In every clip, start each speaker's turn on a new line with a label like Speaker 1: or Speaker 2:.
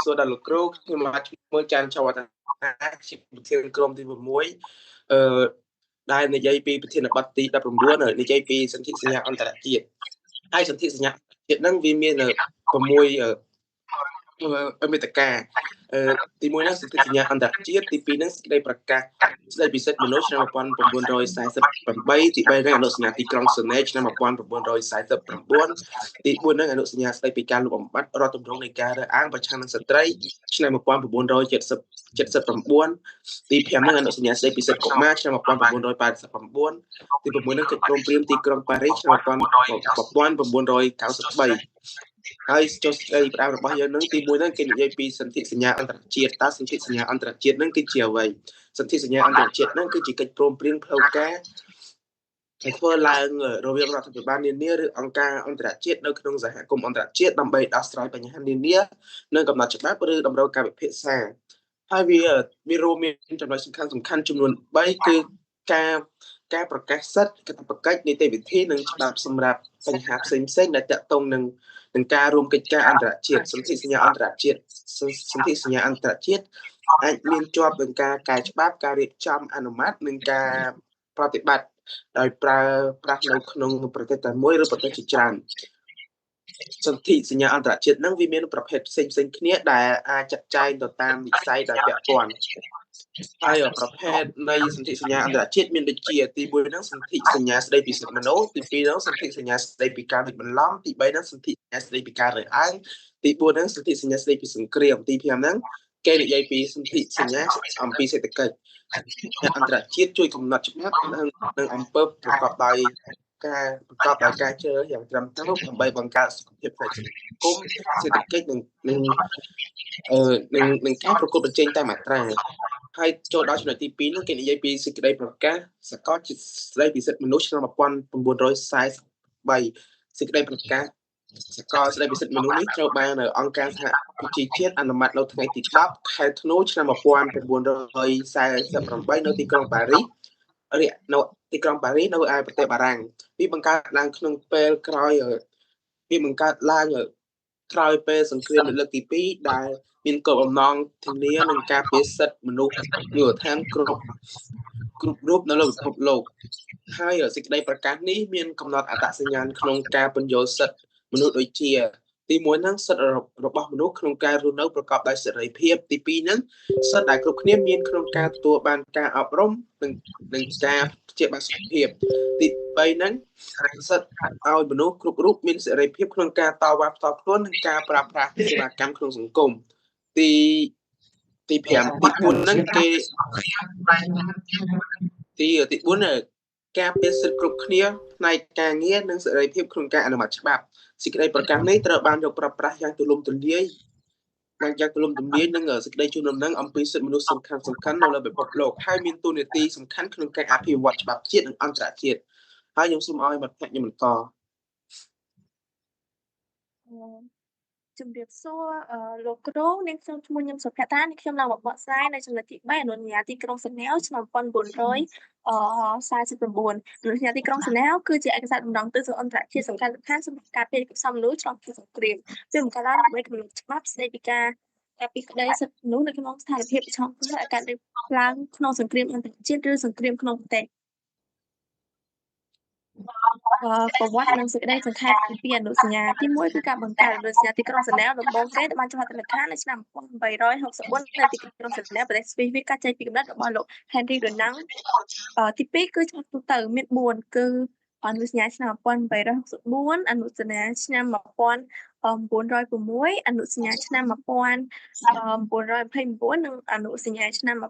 Speaker 1: សួរដល់លោកគ្រូខ្ញុំបាទឈ្មោះច័ន្ទចវឌ្ឍនាជាប្រធានក្រុមទី6អឺដែលនិយាយពីប្រធានបទទី19និយាយពីសន្ធិសញ្ញាអន្តរជាតិហើយសន្ធិសញ្ញាជាតិហ្នឹងវាមាន6មេត្តាទី1ហ្នឹងសន្ធិសញ្ញាអន្តរជាតិទី2ហ្នឹងសេចក្តីប្រកាសស្តីពីសិទ្ធិមនុស្សឆ្នាំ1948ទី3ហ្នឹងអនុសញ្ញាទីក្រុងស៊ឺណែឆ្នាំ1949ទី4ហ្នឹងអនុសញ្ញាស្តីពីការលុបបំបាត់រាល់ទម្រង់នៃការរើសអើងប្រឆាំងនឹងស្ត្រីឆ្នាំ1979ទី5ហ្នឹងអនុសញ្ញាស្តីពីសិទ្ធិកុមារឆ្នាំ1989ទី6ហ្នឹងកិច្ចព្រមព្រៀងទីក្រុងប៉ារីសឆ្នាំ1993ហើយចុះស្ដីផ្ដើមរបស់យើងនឹងទី1ហ្នឹងគេនិយាយពីសន្ធិសញ្ញាអន្តរជាតិតើសន្ធិសញ្ញាអន្តរជាតិហ្នឹងគឺជាអ្វីសន្ធិសញ្ញាអន្តរជាតិហ្នឹងគឺជាកិច្ចព្រមព្រៀងផ្លូវការដែលធ្វើឡើងរវាងរដ្ឋាភិបាលនានាឬអង្គការអន្តរជាតិនៅក្នុងសហគមន៍អន្តរជាតិដើម្បីដោះស្រាយបញ្ហានានានិងកំណត់ច្បាប់ឬតម្រូវការពិភាក្សាហើយវារួមមានចំណុចសំខាន់សំខាន់ចំនួន3គឺការការប្រកាសសិទ្ធិកាតព្វកិច្ចនីតិវិធីនិងច្បាប់សម្រាប់បញ្ហាផ្សេងផ្សេងដែលទាក់ទងនឹងការរួមកិច្ចការអន្តរជាតិសន្ធិសញ្ញាអន្តរជាតិសន្ធិសញ្ញាអន្តរជាតិអាចមានជាប់នឹងការកែច្បាប់ការរៀបចំអនុម័តនិងការប្រតិបត្តិដោយប្រើប្រាស់នៅក្នុងប្រទេសតែមួយឬប្រទេសជាច្រើនសន្ធិសញ្ញាអន្តរជាតិហ្នឹងវាមានប្រភេទផ្សេងផ្សេងគ្នាដែលអាចចាត់ចែងទៅតាមវិស័យដែលពាក់ព័ន្ធហើយប្រភេទនៃសន្ធិសញ្ញាអន្តរជាតិមានដូចជាទី1ហ្នឹងសន្ធិសញ្ញាស្តីពីសិទ្ធិមនុស្សទី2ហ្នឹងសន្ធិសញ្ញាស្តីពីការលួចបន្លំទី3ហ្នឹងសន្ធិសញ្ញាស្តីពីការរើសអើងទី4ហ្នឹងសន្ធិសញ្ញាស្តីពីសង្គ្រាមទី5ហ្នឹងគេនិយាយពីសន្ធិសញ្ញាអំពីសេដ្ឋកិច្ចអន្តរជាតិជួយកំណត់ច្បាប់និងអំពើប្រកបដោយការប្រកបដោយការជ្រើសយ៉ាងត្រឹមត្រូវដើម្បីបង្កើតសុខភាពផ្នែកសង្គមសេដ្ឋកិច្ចនិងនឹងនឹងការប្រកួតប្រជែងតាមមាត្រាហើយចូលដល់ចំណុចទី2នោះគេនិយាយពីសេចក្តីប្រកាសសកលជាតិស្តីពីសិទ្ធិមនុស្សឆ្នាំ1943សេចក្តីប្រកាសសកលស្តីពីសិទ្ធិមនុស្សនេះត្រូវបានអង្គការសហប្រជាជាតិអនុម័តនៅថ្ងៃទី10ខែធ្នូឆ្នាំ1948នៅទីក្រុងប៉ារីសនៅទីក្រុងប៉ារីសនៅឯប្រទេសបារាំងវាបង្កើតឡើងក្នុងពេលក្រោយវាបង្កើតឡើងក្រោយពេលសង្គ្រាមលើកទី2ដែលមានគោលបំណងធានានឹងការពារសិទ្ធិមនុស្សមូលដ្ឋានគ្រប់រូបនៅលើពិភពលោកហើយសេចក្តីប្រកាសនេះមានកំណត់អត្តសញ្ញាណក្នុងការពន្យល់សិទ្ធិមនុស្សដូចជាទី1ហ្នឹងសិទ្ធិរបស់មនុស្សក្នុងការរស់នៅប្រកបដោយសេរីភាពទី2ហ្នឹងសិទ្ធិដែលគ្រប់គ្នាមានក្នុងការទទួលបានការអប់រំនិងការព្យាបាលសុខភាពទី3ហ្នឹងសិទ្ធិឲ្យមនុស្សគ្រប់រូបមានសេរីភាពក្នុងការតវ៉ាផ្ទាល់ខ្លួននិងការប្រើប្រាស់សេវាកម្មក្នុងសង្គមទី5ទី4ហ្នឹងគេទី4ការពារសិទ្ធិគ្រប់គ្នាផ្នែកការងារនិងសេរីភាពក្នុងការអនុម័តច្បាប់សេចក្តីប្រកាសនេះត្រូវបានយកប្រើប្រាស់យ៉ាងទូលំទូលាយនិងសេចក្តីជូនដំណឹងអំពីសិទ្ធិមនុស្សសំខាន់ៗនៅលើពិភពលោកហើយមានតួនាទីសំខាន់ក្នុងការអភិវឌ្ឍច្បាប់ជាតិនិងអន្តរជាតិហើយខ្ញុំសូមឲ្យមិត្តភក្តិខ្ញុំបន្ត
Speaker 2: ជំរាបសួរលោកគ្រូនាងខ្ញុំឈ្មោះញឹមសុភត្តានាងខ្ញុំឡើងមកបកស្រាយនៅចំណុចទី3អនុញ្ញាទីក្រុងសណែវឆ្នាំ1949អនុញ្ញាទីក្រុងសណែវគឺជាឯកសារតម្រង់ទិសអន្តរជាតិសំខាន់ៗសម្រាប់ការពារសិទ្ធិមនុស្សឆ្លងពីសង្គ្រាមវាបង្កើតឡើងដើម្បីកំណត់ច្បាប់ស្តីពីការការពារក្តីសិទ្ធិមនុស្សនៅក្នុងស្ថានភាពប្រឈមគ្រោះដែលកើតឡើងក្នុងសង្គ្រាមអន្តរជាតិឬសង្គ្រាមក្នុងប្រទេសប្រវត្តិនិងសេចក្តីសង្ខេបពីអនុសញ្ញាទី1គឺការបង្កើតអនុសញ្ញាទីក្រុងសណែវដំបូងគេបានចុះហត្ថលេខានៅឆ្នាំ1864នៅទីក្រុងសណែវប្រទេសស្វីសវាកាត់ចេញពីកំណត់របស់លោក Henry Dunant ទី2គឺច្បាប់ទូទៅមាន4គឺអនុសញ្ញាឆ្នាំ1864អនុសញ្ញាឆ្នាំ1906អនុសញ្ញាឆ្នាំ1929និងអនុសញ្ញាឆ្នាំ1949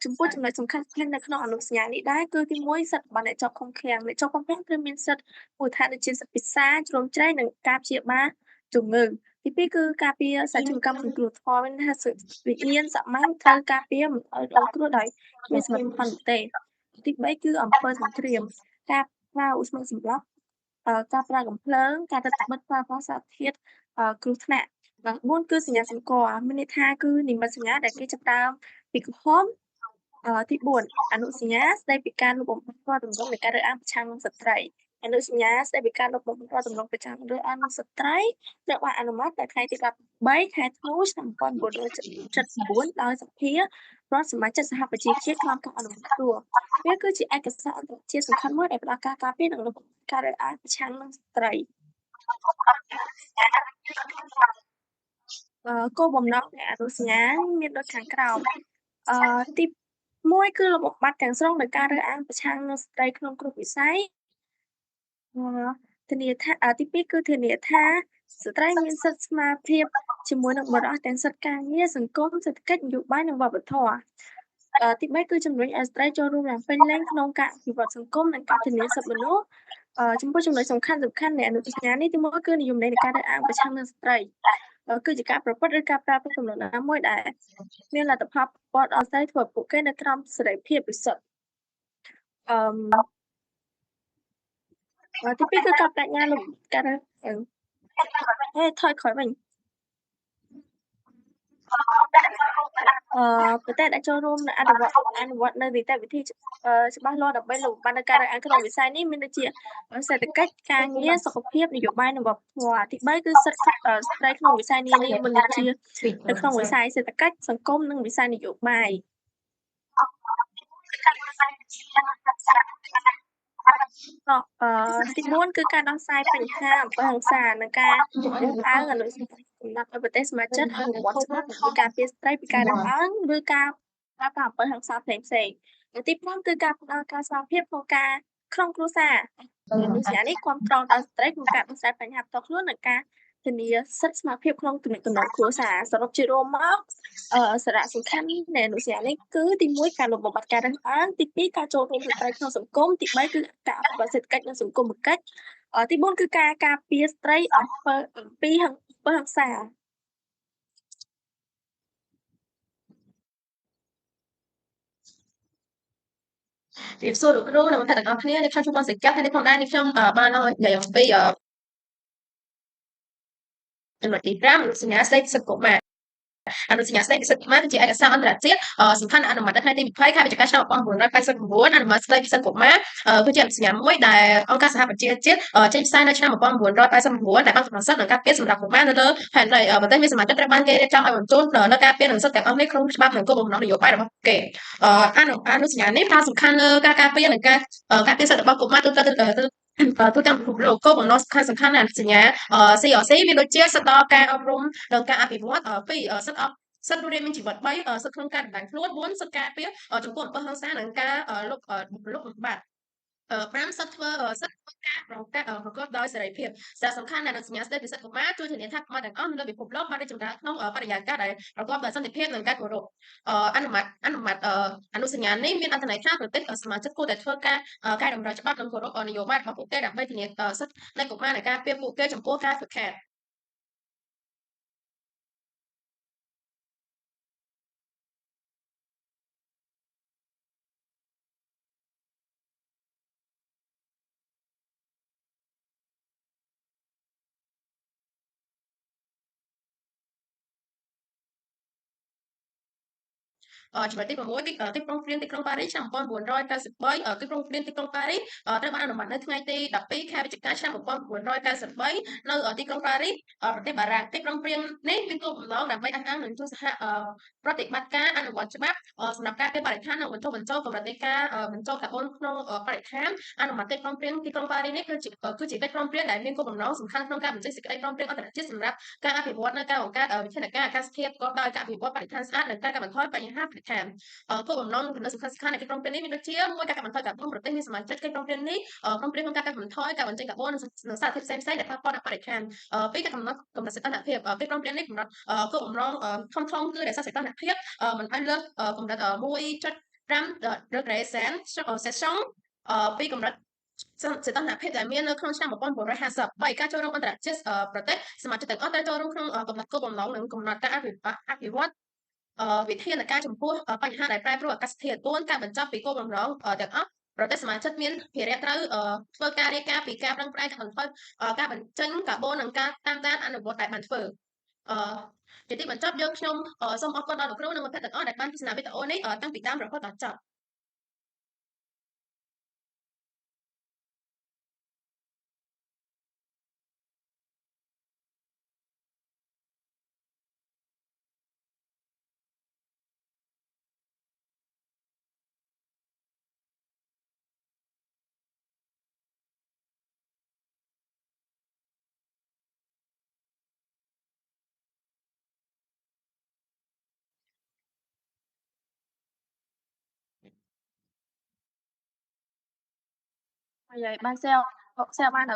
Speaker 2: ចំពោះចំណុចសំខាន់ៗនៅក្នុងអនុសញ្ញានេះដែរគឺទី1សិទ្ធិរបស់អ្នកជាប់ឃុំឃាំងអ្នកជាប់ឃុំឃាំងត្រូវមានសិទ្ធិមូលដ្ឋានដូចជាសិទ្ធិពិសាជ្រោមជ្រែងនិងការព្យាបាលជំងឺទី2គឺការពារសាជីវកម្មសង្គ្រោះធម៌មានថាវិញ្ញាណសាមញ្ញត្រូវការពារមិនឲ្យរងគ្រោះដោយគ្មានសមិទ្ធផលទេទី3គឺអំពើសង្គ្រាមការប្រើឧស្ម័នសម្លាប់ការប្រើកំភ្លើងការរឹតបន្តឹងប្រើប្រាស់សារធាតុគ្រោះថ្នាក់4គឺសញ្ញាសម្គាល់មានន័យថាគឺនិមិត្តសញ្ញាដែលគេចាប់ដើមពីក្រហមទី4អនុសញ្ញាស្តីពីការលុបបំបាត់រាល់ទម្រង់នៃការរើសអើងប្រឆាំងនឹងស្ត្រី អនុសញ្ញាស្តីពីការលុបបំបាត់ទម្រង់ប្រឆាំងរើសអើងនឹងស្ត្រីត្រូវបានអនុម័តនៅថ្ងៃទី13ខែធ្នូឆ្នាំ1979ដោយសភារដ្ឋសមាជិកសហប្រជាជាតិក្រោមការអនុម័តរួមវាគឺជាឯកសារអន្តរជាតិសំខាន់មួយដែលផ្ដល់ការការពារនិងលុបបំបាត់ការរើសអើងប្រឆាំងនឹងស្ត្រីគោលបំណងនៃអនុសញ្ញាមានដូចខាងក្រោមទី1គឺលុបបំបាត់ទាំងស្រុងដោយការរើសអើងប្រឆាំងនឹងស្ត្រីក្នុងគ្រប់វិស័យធានាថាទី2គឺធានាថាស្ត្រីមានសិទ្ធិស្មើភាពជាមួយនឹងបុរសទាំងសិទ្ធិការងារសង្គមសេដ្ឋកិច្ចនយោបាយនិងវប្បធម៌ទី3គឺជំរុញឲ្យស្ត្រីចូលរួមយ៉ាងពេញលេញក្នុងការអភិវឌ្ឍសង្គមនិងការធានាសិទ្ធិមនុស្សចំពោះចំណុចសំខាន់នៃអនុសញ្ញានេះទី1គឺនិយមន័យនៃការរើសអើងប្រឆាំងនឹងស្ត្រីគឺជាការប្រព្រឹត្តឬការប្រើប្រាស់ទម្លាប់ណាមួយដែលមានលទ្ធផលប៉ះពាល់ដល់ស្ត្រីធ្វើឲ្យពួកគេនៅក្រោមសេរីភាពពិសិដ្ឋទី2គឺការបដិញ្ញាលុបការថយក្រោយវិញប្រទេសដែលចូលរួមនៅអនុវត្តនៅនីតិវិធីច្បាស់លាស់ដើម្បីលុបបំបាត់នូវការរើសអើងក្នុងវិស័យនេះមានដូចជាសេដ្ឋកិច្ចការងារសុខភាពនយោបាយនិងវប្បធម៌ទី3គឺសិទ្ធិស្ត្រីក្នុងវិស័យនានាមានដូចជានៅក្នុងវិស័យសេដ្ឋកិច្ចសង្គមនិងវិស័យនយោបាយទី4គឺការដោះស្រាយបញ្ហាអំពើហិង្សានិងការរើសអើងអនុសញ្ញាកំណត់ឲ្យប្រទេសសមាជិកអនុវត្តច្បាប់ដើម្បីការពារស្ត្រីពីការរើសអើងឬការប្រើប្រាស់អំពើហិង្សាផ្សេងៗទី5គឺការផ្ដល់ការស្មើភាពក្នុងការក្នុងគ្រួសារអនុសញ្ញានេះគាំទ្រដល់ស្ត្រីក្នុងការដោះស្រាយបញ្ហាផ្ទាល់ខ្លួននិងការធានាសិទ្ធិស្មើភាពក្នុងទំនាក់ទំនងគ្រួសារសរុបជារួមមកសារៈសំខាន់នៃអនុសញ្ញានេះគឺទី1ការលុបបំបាត់ការរើសអើងទី2ការចូលរួមស្ត្រីក្នុងសង្គមទី3គឺការអភិវឌ្ឍសេដ្ឋកិច្ចនិងសង្គមកិច្ចទី4គឺការការពារស្ត្រីអំពីអំពើហិង្សា
Speaker 3: ជម្រាបសួរលោកគ្រូនិងមិត្តភក្តិទាំងអស់គ្នានៅក្នុងជួបសង្កាត់ហើយនេះផងដែរនេះខ្ញុំបាននិយាយអំពីចំណុចទី5អនុសញ្ញាស្តីពីសិទ្ធិកុមារអនុសញ្ញាស្តីពីសិទ្ធិកុមារគឺជាឯកសារអន្តរជាតិសំខាន់អនុម័តនៅថ្ងៃទី20ខែវិច្ឆិកាឆ្នាំ1989អនុម័តស្តីពីសិទ្ធិកុមារគឺជាអនុសញ្ញាមួយដែលអង្គការសហប្រជាជាតិចេញផ្សាយនៅឆ្នាំ1989ដែលបានកំណត់សិទ្ធិនិងការពារសម្រាប់កុមារនៅលើផែនដីប្រទេសមានសមាជិកត្រូវបានគេរៀបចំឲ្យបញ្ជូននៅការពារនិងសិទ្ធិទាំងអស់នេះក្នុងច្បាប់និងគោលបំណងនយោបាយរបស់គេអនុសញ្ញានេះផ្ដោតសំខាន់លើការការពារនិងការការពារសិទ្ធិរបស់កុមារទូទៅទូទាំងពិភពលោកគោលបំណងសំខាន់ៗនៃអនុសញ្ញា CRC មានដូចជាសិទ្ធិដល់ការអប់រំនិងការអភិវឌ្ឍ2សិទ្ធិសិទ្ធិរស់រានមានជីវិត3សិទ្ធិក្នុងការដណ្ដើមខ្លួន4សិទ្ធិការពារចំពោះអំពើហិង្សានិងការលុបបំបាត់5សិទ្ធិធ្វើសិទ្ធិធ្វើការប្រកាសប្រកបដោយសេរីភាពសារៈសំខាន់នៃអនុសញ្ញាស្តីពីសិទ្ធិកុមារជួយធានាថាកុមារទាំងអស់នៅលើពិភពលោកបានរីកចម្រើនក្នុងបរិយាកាសដែលប្រកបដោយសន្តិភាពនិងការគោរពអនុម័តអនុម័តអនុសញ្ញានេះមានអត្ថន័យថាប្រទេសសមាជិកគួរតែធ្វើការកែតម្រូវច្បាប់និងគោរពនយោបាយរបស់ពួកគេដើម្បីធានាសិទ្ធិនៃកុមារនិងការពារពួកគេចំពោះការធ្វើខាតចំណុចទី6ទីក្រុងព្រានទីក្រុងប៉ារីសឆ្នាំ1993ទីក្រុងព្រានទីក្រុងប៉ារីសត្រូវបានអនុម័តនៅថ្ងៃទី12ខែវិច្ឆិកាឆ្នាំ1993នៅទីក្រុងប៉ារីសប្រទេសបារាំងទីក្រុងព្រាននេះមានគោលបំណងដើម្បីអះអាងនិងជួយសហប្រតិបត្តិការអនុវត្តច្បាប់សម្រាប់ការពារបរិស្ថាននិងបញ្ចុះបញ្ចូលកម្រិតនៃការបញ្ចូលកាបូនក្នុងបរិស្ថានអនុម័តទីក្រុងព្រានទីក្រុងប៉ារីសនេះគឺជាកិច្ចព្រមព្រៀងដែលមានគោលបំណងសំខាន់ក្នុងការបញ្ចេញសេចក្តីព្រមព្រៀងអន្តរជាតិសម្រាប់ការអភិវឌ្ឍនៅការបង្កើតវិធានការអាកាសធាតុប្រកបដោយការអភិវឌ្ឍបរិស្ថានស្អាតនិងការកាត់បន្ថយបញ្ហាបរិស្ថានគោលបំណងនិងសំខាន់ៗនៃកិច្ចព្រមព្រៀងនេះមានដូចជាមួយការកាត់បន្ថយកាបូនប្រទេសមានសមាជិកកិច្ចព្រមព្រៀងនេះព្រមព្រៀងក្នុងការកាត់បន្ថយការបញ្ចេញកាបូននិងសារធាតុផ្សេងៗដែលប៉ះពាល់ដល់បរិស្ថានពីរការកំណត់កម្រិតសីតុណ្ហភាពកិច្ចព្រមព្រៀងនេះកំណត់គោលបំណងធំៗគឺរក្សាសីតុណ្ហភាពមិនឲ្យលើសកម្រិត 1.5 ដឺក្រេសេនសេសុងពីកម្រិតសីតុណ្ហភាពដែលមាននៅក្នុងឆ្នាំ1953ការចូលរួមអន្តរជាតិប្រទេសសមាជិកទាំងអស់ត្រូវចូលរួមក្នុងកំណត់គោលបំណងនិងកំណត់ការអភិវឌ្ឍវិធានការចំពោះបញ្ហាដែលប្រែប្រួលអាកាសធាតុ4ការបញ្ចប់ពីគោលបំណងទាំងអស់ប្រទេសសមាជិកមានភារៈត្រូវធ្វើការរាយការណ៍ពីការប្រឹងប្រែងកាត់បន្ថយការបញ្ចេញកាបូននិងការតាមដានអនុវត្តដែលបានធ្វើជាទីបញ្ចប់យើងខ្ញុំសូមអរគុណដល់លោកគ្រូនិងមិត្តភក្តិទាំងអស់ដែលបានទស្សនាវីដេអូនេះតាំងពីដើមរហូតដល់ចប់
Speaker 2: ហើយបាន share share បាន?